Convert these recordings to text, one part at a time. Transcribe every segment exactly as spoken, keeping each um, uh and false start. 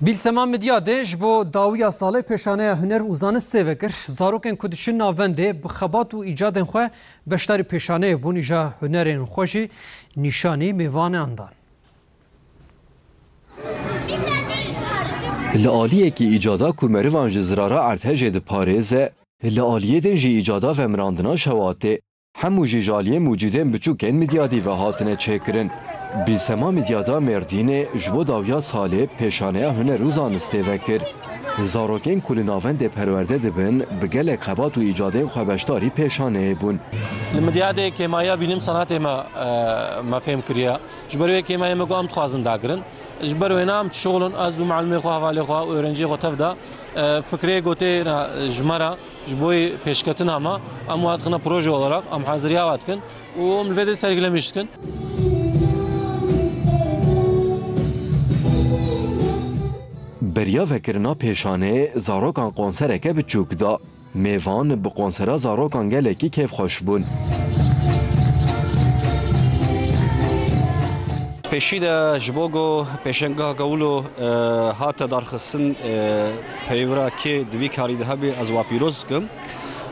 Bîlsema Midyadê ji bo dawiya salê pêşaneya huner û zanistê vekir. Zarokên ku diçin navendê bi xebat û îcadên xwe beşdarî pêşaneyê bûn, îja hunerên xwe jî nîşanî mêvanan dan. Li aliyekî îcada ku merivan ji zirara erdhejê diparêze, li aliyê din jî îcada vemirandina şewatê. Hemû jî ji aliyê mûcîdên biçûkên Midyadî ve hatine çêkirin. Bîlsema Midyada Mêrdînê ji bo dawiya salê pêşaneya huner û zanistê vekir. Zarokên ku li navendê perwerde dibin, bi gelek xebat û îcadên xwe beşdarî pêşaneyê bûn. Li Midyadê kêmaya bînim sanatê me, e, me fêm kiriye. Ji ber wê kêmayê me got em dixwazin dagirin. Ji ber wêna em dişixulin, ez û mealimê xwe, hevalê xwe û öğrenciyê xwe tev de, e, fikrê gotê re ji me re, ji bo pêşketina me, em wa dixine proje olarak, em haziriya wa dikin û em li vê de sergilemîş dikin. Beriya vekirina pêşaneyê zarokan konsereke biçûk da. Mêvan bi konsera zarokan gelekî kêfxweş bûn. Pêşî de ji bo ku pêşengeha wilo, e, hate darxistin, e, peywira kê di vî karî de hebî, ez wa pîroz dikim.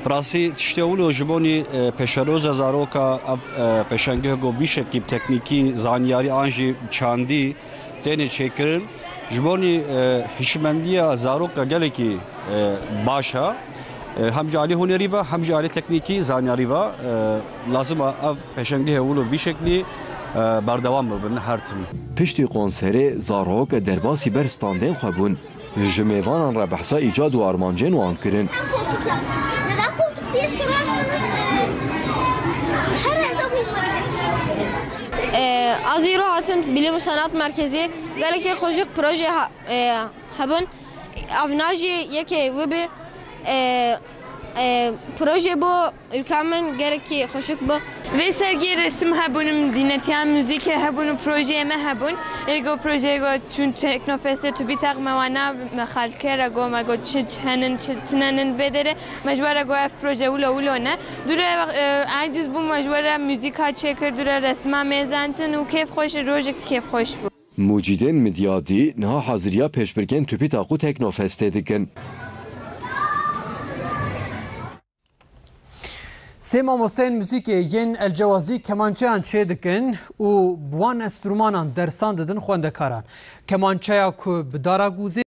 Bi rastî tiştê wilo ji bonî, e, pêşeroza zaroka ev, e, pêşengeh ku vî şeklî bi teknîkî, zanyarî an jî çandî têne çêkirin. Ji bonî, e, hişmendiya zaroka gelekî, e, baş e. E, hem ji alî hunerî ve hem ji alî teknîkî zanyarî ve, e, lazim e ev pêşengehê wilo vî şeklî, e, berdewam bibin her tim. Piştî konserê zarok derbasî ber standên xwe bûn. Ji mêvanan re behsa îcad û armancên wan kirin. Koltuklar. Neden koltuk diye sorarsanız, e, her evde bulunabilir. E, ez îro hatim Bilim û Sanat Merkezî. Gelekî xweşik proje ha-, e, hebûn. Evna jî yekê wî bî. E, e, proje bo ülka min gelekî xweşik bû. Vê sergiyê resim hebûn, dînetiya muzîkê hebûn û projeyê me hebûn. Ê go projeyê go çûn Teknofestê tu bî teq me wana me xal kir, e go me go çi, çi henin, çi tinen in vê derê. Me ji we re go ev proje wilo wilo ne. Dûre, e, aciz bûm me ji we re muzîka çêkir, dûre resma mêzantin û kêf xweş, rojek kêf xweş bû. Mûcîdên Midyadî niha haziriya pêşbirkên Tupîtak û Teknofestê dikin. Sê mamosteyên muzîkê yên El Cewazî kemançeyan çêdikin û bi wan enstrûmanan dersan didin xwendekaran. Kemançeya ku bi dara gûzê